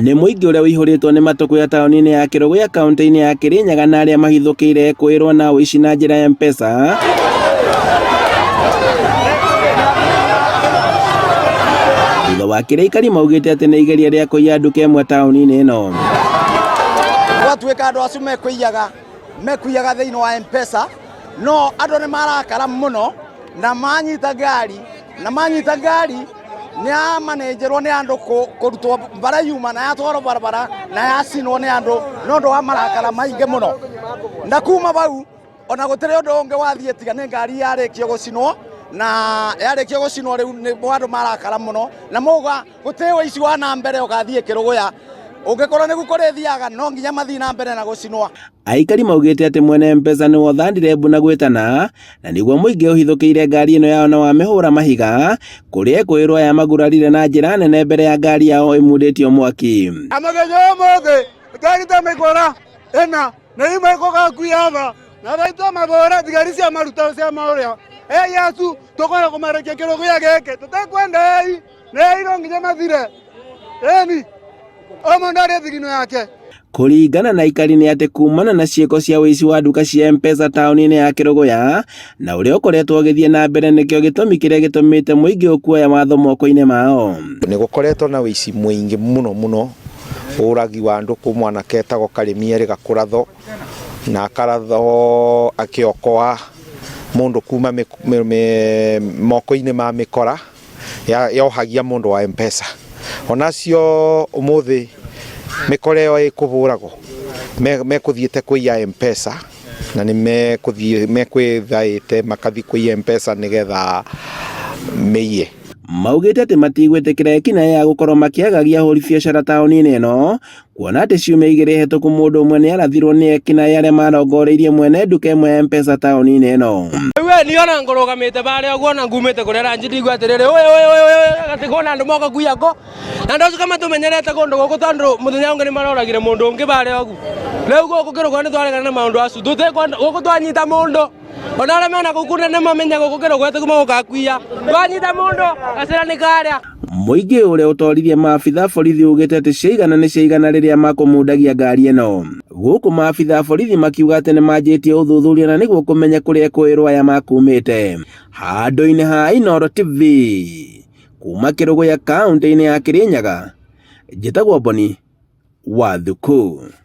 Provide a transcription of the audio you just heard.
Nĩ mũingĩ ũrĩa ũihũrĩtwo nĩ matũkũya taũni-inĩ ya Kĩrũgũya kaũntĩ-inĩ ya Kĩrĩnyaga na arĩa mahithũkĩire kwĩrwo na ũici na njĩra ya M-Pesa. Thutha wa kĩrĩa aikari maugĩte atĩ nĩ igeria rĩa kũiya nduka ĩmwe taũni-inĩ ĩno. Gwatuĩka andũ acio mekũiyaga mekuiyaga thĩinĩ wa M-Pesa, no andũ nĩ marakara mũno na manyita ngari na manyita ngari nĩ amanenjerwo nĩ andũ kũrutwo bara yuma na yatwarwo barabara na yacinwo nĩ andũ nĩ ũndũ wa marakara maingĩ mũno. Na kuma bau ona gũtirĩ ũndũ ũngĩ wathiĩ tiga nĩ ngari yarĩkio gũcinwo, na yarĩkio gũcinwo rĩu nĩ andũ marakara mũno na mauga gũtirĩ ũici wa na mbere ũgathiĩ Kĩrũgũya. Ũngĩkorwo nĩguo kũrĩthiaga no nginya mathiĩ na mbere na gũcinwo. Aikari maugĩte atĩ mwene M-Pesa nĩwe ũthandire mbu na gwĩtana na nĩguo mũingĩ ũhithũkĩire ngari ĩno yao na wamĩhũra mahiga kũrĩa ekũĩrwo aya magurarire na njĩra nene mbere ya ngari yao ĩmundĩtio mwaki. Na mũthenya ũmũthĩ ngari ta mĩkora ĩna nĩ imwe ĩkũgakuiaba na baitũ mabũra thigari cia maruta cia maũrĩa ei acu tũkora kũmarekia kĩrũgũya gĩkĩ tũtekwenda ei nĩ ei no nginya mathire ĩni o mũndũ arĩ thigino yake. Kũringana na aikari nĩ atĩ kumana na ciĩko cia ũici wa nduka cia M-Pesa taũni-inĩ ya Kĩrũgũya na ũrĩa ũkoretwo ũgĩthiĩ na mbere nĩkĩo gĩtũmi kĩrĩa gĩtũmĩte mũingĩ ũkuoya watho moko-inĩ mao. Nĩ gũkoretwo na ũici mũingĩ mũno mũno, ũragi wa andũ kwĩ mwanake etagwo Karĩmi erĩga kũrathwo na akarathwo akĩokoa mũndũ kuma moko-inĩ ma mĩkora. Yohagia mũndũ wa M-Pesa. Onacio ũmũthĩ mĩkora ĩyo ĩkũhũragwo mekũthiĩte kũiya M-Pesa na nĩ mekũthiĩ mekwĩthaĩte makathiĩ kũiya M-Pesa nĩgetha mĩiye. Maugĩte atĩ matigwĩtĩkĩra ekinaĩ a gũkorwo makĩagagia ahũri biacara taũni-inĩ ĩno kuona atĩ ciumia igĩrĩ hĩtũku mũndũ ũmwe nĩ arathirwo nĩ ekinaĩ arĩa marongoreirie mwene nduka ĩmwe ya M-Pesa taũni-inĩ ĩno. Rĩu niĩ ona ngũrũgamĩte barĩa ũguo na ngumĩte kũrĩa ranji ndigua atĩrĩrĩ ũyũ ũyũ ũyũ ũyũ atĩ kwĩna andũ moka kuiya kũ na andũ acio matũmenyerete kũndũ gũkũ tondũ mũthenya ũngĩ nĩ maroragire mũndũ ũngĩ barĩa ũguo. Rĩu gũkũ kĩrũgũya nĩ twaregana na maũndũ acio gũkũ twanyita mũndũ ona arĩa mena gũkũ nĩ mamenya gũkũ kĩrũgũya tikuuma gũkakuiya twanyita mũndũ gacĩra nĩ karĩa. Mũingĩ ũrĩa ũtoririe maabitha borithi ugĩte atĩ ciaigana nĩ ciaigana rĩrĩa makũmundagia ngari ĩno. Gũkũ maabitha borithi makiuga atĩ nĩ manjĩtie ũthuthuria na nĩguo kũmenya kũrĩa ekũĩrwo aya makumĩte. Handũ-inĩ ha Inooro TV, kuma Kĩrũgũya kaũntĩ-inĩ ya Kĩrĩnyaga, njĩtagwo Boni wa Thuku.